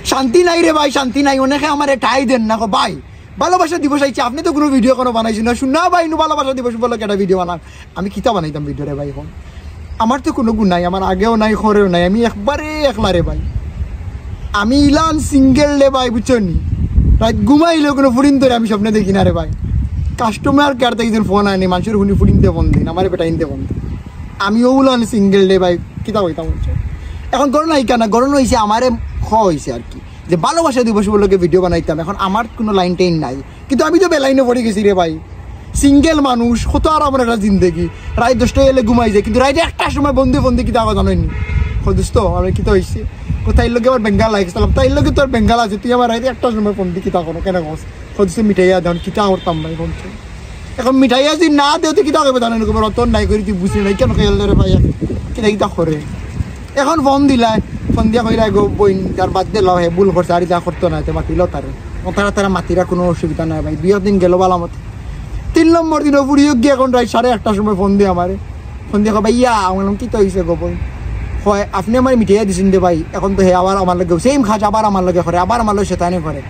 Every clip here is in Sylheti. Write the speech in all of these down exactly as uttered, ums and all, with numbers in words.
শান্তি নাই রে ভাই, শান্তি নাই। অনেকে আমারে ঠাই দেন না, কয়, "ভাই, ভালোবাসা দিবস আইছে, আপনে তো কুনু ভিডিও কুনু বানাইছইন না, হুনা ভাই, নু ভালোবাসা দিবস উপলক্ষে একটা ভিডিও বানান।" আমি কিতা বানাইতাম ভিডিও রে ভাই? অখন আমার তো কুনু গুণ নাই, আমার আগেও নাই, খরেও নাই, আমি একবারে একলা রে ভাই। আমি ইলান সিঙ্গেল রে ভাই, বুঝছো নি? রাইত ঘুমাইলেও কুনু ফুরিন্তরে আমি স্বপ্নে দেখি না রে ভাই। কাস্টমার কেয়ার থাকি যেন ফোন আয়নি, মানষর হুনি ফুরিন্তে ফোন দেইন, আমারে বেটাইন্তে ফোন দেইন। আমি অউলান সিঙ্গেল রে ভাই, কিতা কইতাম বুঝছো? অখন ঘটনা ইখান না, ঘটনা অইছে আমারে কওয়া অইছে আর কি, যে ভালোবাসা দিবস উপলক্ষে ভিডিও বানাইতাম। অখন আমার কুনু লাইন টাইন নাই, কিন্তু আমি তো বেলাইনো পড়ি গেছি রে ভাই। সিঙ্গেল মানুষ, কত আরামর একটা জিন্দেগি। রাইত দশটা অইলে ঘুমাই যায়, কিন্তু রাইত একটার সময় বন্ধু ফোন দি কিতা কয় জানোনি? কয়, "দোস্ত, আমার কিতা অইছে?" কয়, "তাইর লগে আমার বেঙ্গাল লাগি গেছিলাম।" "তাইর লগে তোর বেঙ্গাল আছে, তুই আমার রাইত একটার সময় ফোন দি কিতা করো, কেনে কস?" কয়, "দোস্ত, মিঠাইয়া দেও, কিতা করতাম ভাই, ফোন তো?" অখন মিঠাইয়া যদি না দেও, তুই কিতা করবে জানোনি? কইবো, "রতন নাই করি, তুই বুঝলি না, কেনে কইল রে ভাই, কিতা কিতা করে?" অখন ফোন দিলায়, ফোন দিয়া কইলা, "গো বইন, তার বাদ দিলাও, হে ভুল করছে, আর ইতা করতো না, তে মাতিলাও তারে।" ও তারা তারা মাতিরা, কুনু অসুবিধা নাই ভাই। দুই এক দিন গেল বালা মতো। তিন নম্বর দিন ও ফুড়িও গিয়া অখন রাইত সাড়ে আটটার সময় ফোন দিয়া আমারে। ফোন দিয়া কয়, "ভাইয়া।" আমি কইলাম, "কিতা অইছে গো বইন?" কয়, "আপনে আমারে মিঠাইয়া দিছইন রে ভাই, অখন তো হে আবার আমার লগে সেম কাজ, আবার আমার লগে করে, আবার আমার লগে শয়তানি করে।"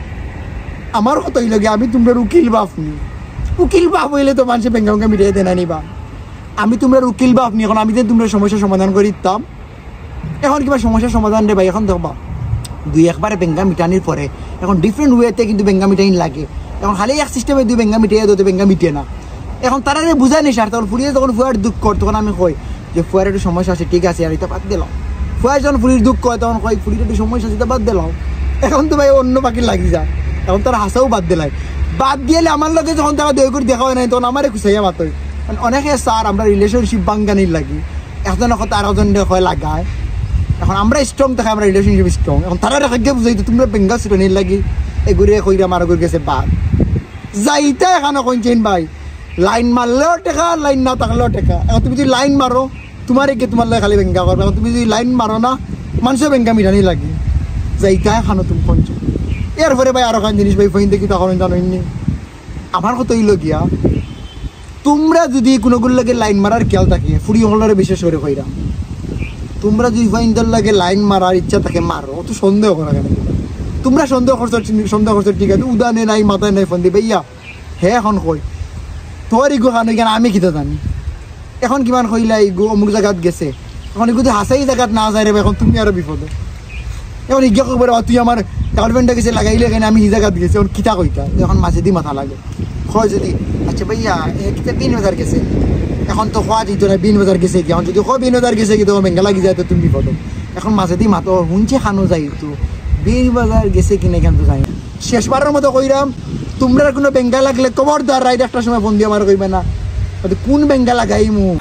আমার কথা অইলো গিয়া, আমি তুমরার উকিল বাপ নি, উকিল বাপ অইলে তো মানষে বেঙ্গা বেঙ্গা মিঠাইয়া দেনা নিবা। আমি তুমরার উকিল বাপ নি, অখন আমি যে তুমরার সমস্যা সমাধান করি দিতাম, অখন কিবা সমস্যার সমাধান রে ভাই, অখন দেখবা দুই একবারে বেঙ্গা মিটানির পরে অখন ডিফারেন্ট ওয়েতে কিন্তু বেঙ্গা মিটানি লাগে। অখন খালি এক সিস্টেমে দুই বেঙ্গা মিটাইয়া দেও, তে বেঙ্গা মিটে না। অখন তারারে বুঝানি সার, তখন ফুড়িয়ে যখন ফুয়ার দুখ কর, তখন আমি কই যে ফুয়ার একটু সমস্যা আছে, ঠিক আছে, আর ইতা বাদ দিলাও। ফুয়ায় যখন ফুড়ির দুখ কয়, তখন কই ফুড়ির একটু সমস্যা আছে, ইতা বাদ দিলাও। অখন তো ভাই অন্য পাখির লাগি যায়, অখন তারা হাছাউ বাদ দিলাই। বাদ দিলে আমার লগে যখন তারা দয়া করি দেখা অয় নাই, তখন আমারে খুঁচাইয়া মাতই। মানে অনেকে স্যার আমরা রিলেশনশিপ ভাঙ্গানির লাগি একজনে কথা আর একজনরে কয় লাগায়। অখন আমরা স্ট্রং থাকি, আমরা রিলেশনশিপ স্ট্রং। অখন তারারে কাইজ্জা বুঝাইতে তুমরা বেঙ্গা ছুটানির লাগি এগুরে কইরা আমার এগুর গেছে বাদ। যাইতা অখন কইনছেন ভাই, লাইন মারলেও টেকা, লাইন না থাকলেও টেকা। অখন তুমি যদি লাইন মারো, তুমারে গিয়া তুমার লগে খালি বেঙ্গা করবে। অখন তুমি যদি লাইন মারো না, মানষে বেঙ্গা মিটানি লাগি। যাইতা অখন তুমি কইনছো। এরপরে ভাই আরো খান জিনিস ভাই, ফোন দেখি তখন জানোইনি। আমার কথা অইলো গিয়া, তুমরা যদি কুনুগুর লগে লাইন মারার খেয়াল থাকে, ফুড়ি অকলরে বিশেষ করি কইরাম, তুমরা যদি ফুয়াইন্তর লগে লাইন মারার ইচ্ছা থাকে মারো, অত সন্দেহ করা কেন? তুমরা সন্দেহ করছো, সন্দেহ করছো, ঠিক আছে, উদানে নাই, মাথায় নাই, ফোন দি, "ভাইয়া, হে অখন কই, তোর ইগু খান অইখান আমি কিতা জানি?" অখন কিমান কইলা ইগু অমুক জাগাত গেছে, অখন ইগু যদি হাছাই জাগাত না যায় রে ভাই, অখন তুমি আরো বিপদো। অখন ইগিয়া কইবো, "তুই আমার গার্লফ্রেন্ডর গেছে লাগাইলে কেনে, আমি হি জাগাত গেছি, অখন কিতা কইতা?" অখন মাঝেদি মাথা লাগে। কয় যদি, "আচ্ছা ভাইয়া, এ কিতা বিন বাজার গেছে?" অখন তো কওয়া যাইতো না, "বিন বাজার গেছে কি?" অখন যদি কয়, "বিন বাজার গেছে কি?" তো বেঙ্গা লাগি যায়, তো তুমি বিপদো। অখন মাঝেদি মাতো, "হুনছে খানো যাইতো, বিন বাজার গেছে কি না, কেন তো জানি না।" শেষবারর মতো কইরাম, তুমরার কুনু বেঙ্গা লাগলে খবরদার রাইত একটার সময় ফোন দি আমারে কইবা না। অতে কুন বেঙ্গা লাগাইমু?